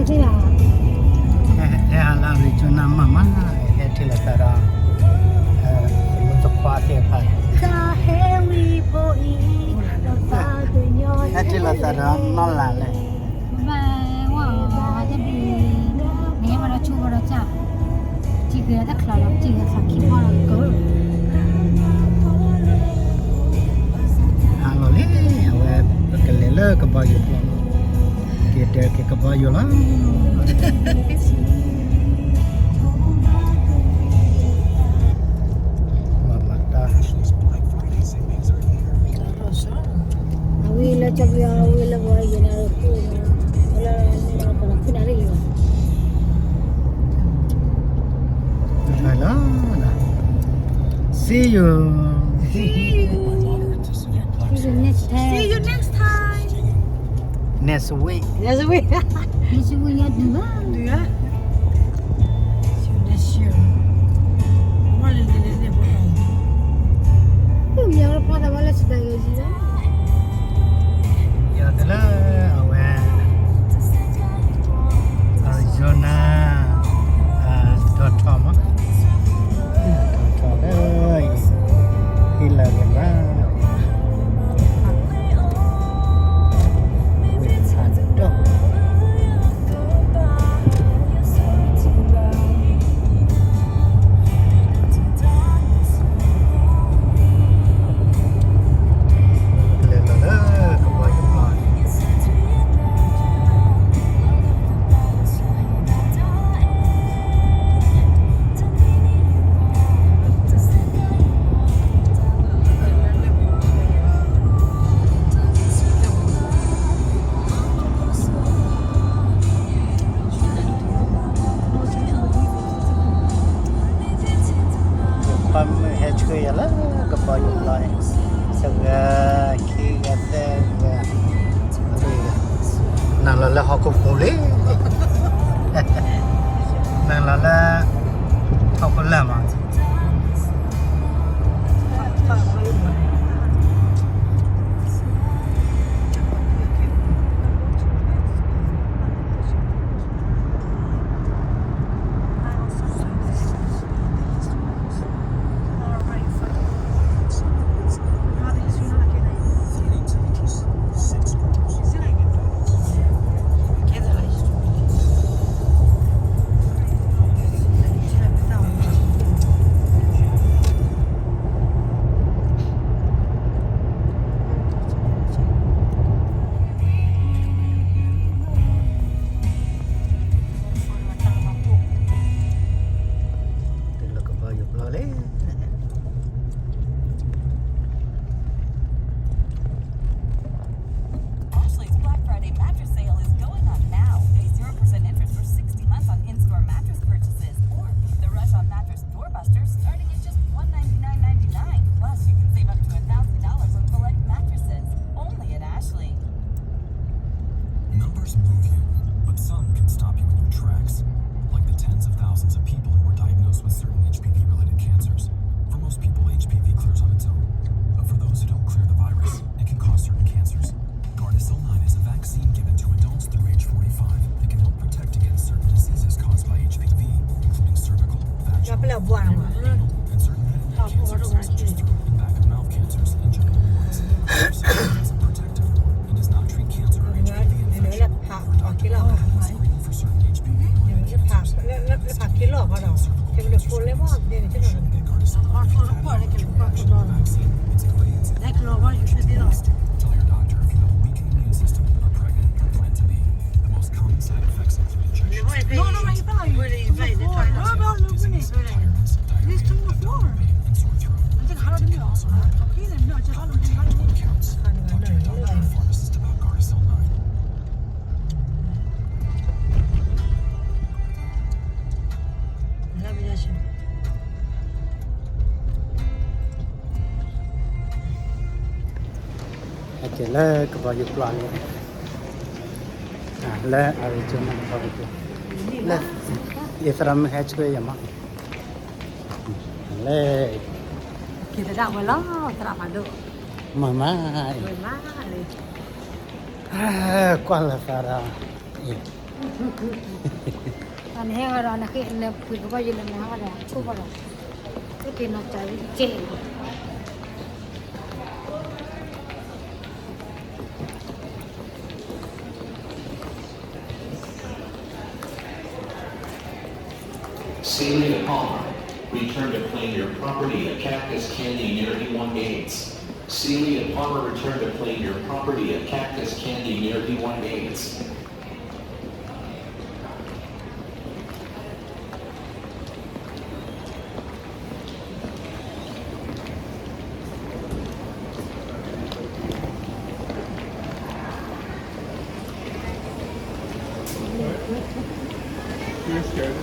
ဟဲဟးလၢ Arizona မးမး, ဟဲထံၣ်လိာ်သးဒီး သခွါသ့ၣ်တဖၣ်, ဟဲထံၣ်လိာ်သးဒီးနီၢ်လၢ်လဲၣ်. ဘၣ်ဝဲအီၤတဘျီ, မ့ၢ်ဝဲဒီးဆိကမိၣ်ဒီးကၢ်, ထံၣ်က့ၤတၢ်ချါလီၤ ထံၣ်က့ၤသးခံဘီလီၤကီး, ဟးလီၤလံ, အဝဲပကလဲၤလၢကဘီယူၤပျီ, က့ၤတဲက့ၤကဘီယူၤလီၤ. မၤမၤတၢ် အဝဲလၢကၠီပယီၤ အဝဲလၢဝဲယဲၢ်နၣ်ရံၣ်, လၢနၣ်ရံၣ်လီၤ, လၢ See you. See you. See you next time. See you next time. Next week. Next week. Next week ယဒုးဘၣ်. ဒုးဘၣ်. See you next year. မ့ၢ်လၢလၢလၢလၢ ယၤတလၢအဝဲ Arizona ဒီထီၣ်မး, ဒီထီၣ်လၢ ဟံၣ်လၢကဘၣ် ဝ့ၢ်ဖးဒိၣ် လဲၤလီၤလၢကဘီယူၤပျီ ယခွါမုၣ်ဟဲဆှၢယၤလၢကဘီယူၤပျီန့ၣ်, တဂၤ, ခံဂၤ, သၢဂၤ, နၤလီၤလၢဟီၣ်ခိၣ်ဖိလံ, နၤလီၤလၢ ဟီၣ်ခိၣ်လၢ်မး. တုၤလၢကဘီယူၤပျီလံ. Ashley's Black Friday mattress sale is going on now. Pay zero percent interest for sixty months on in-store mattress purchases or the Rush on Mattress doorbusters starting at just one ninety-nine ninety-nine. Plus, you can save up to a thousand dollars on select mattresses. Only at Ashley. Numbers move you, but some can stop you in your tracks, like the tens of thousands of people who were diagnosed with certain H P V-related cancers. For most people, H P V clears on its own, but for those who don't clear the virus, it can cause certain cancers. Gardasil nine is a vaccine given to adults through age forty-five that can help protect against certain diseases caused by H P V, including cervical, vaginal, anal, and certain head and neck cancers such as throat and back of mouth cancers and genital warts. Gardasil nine is a protective form and does not treat cancer or H P V infection. For doctor screening for certain H P V-related cancers, cervical cancer, and cervical cancer screenings. You shouldn't get Gardasil nine if you've had an allergic reaction to the vaccine. It's a clade-sensitive vaccine. Tell your doctor if you have a weakened immune system, are pregnant, or plan to be. The most common side effects include injection site pain, dizziness, tiredness, diarrhea, abdominal pain, and sore throat. Symptoms can also happen. Doctor, tell your doctor or pharmacist about Gardasil nine. Okay, လၢကဘီယူၤပျီန့ၣ်, လၢ Arizona ကဘီယူၤပျီ, လၢ ယသရၣ်မုၣ်ဟဲဆှၢယၤမး, လၢ က့ၤသဒၣ်ဝဲလီၤ သရၣ်ဖးဒိၣ်, မၤမၤ, ကွၢ်လၢသးဒီး, အ့ၣ် အနဟဲဃီဒီး နဃ့နပှ့ၤကဘီယူၤလၢနဟဲဃီဒီး ခိၣ်ဃီဒီး ကက့ၤနီၢ်ကၢ်က့ၢ် Celia Palmer, return to claim your property at Cactus Candy near E one Gates. Celia Palmer, return to claim your property at Cactus Candy near E one Gates. You're scared.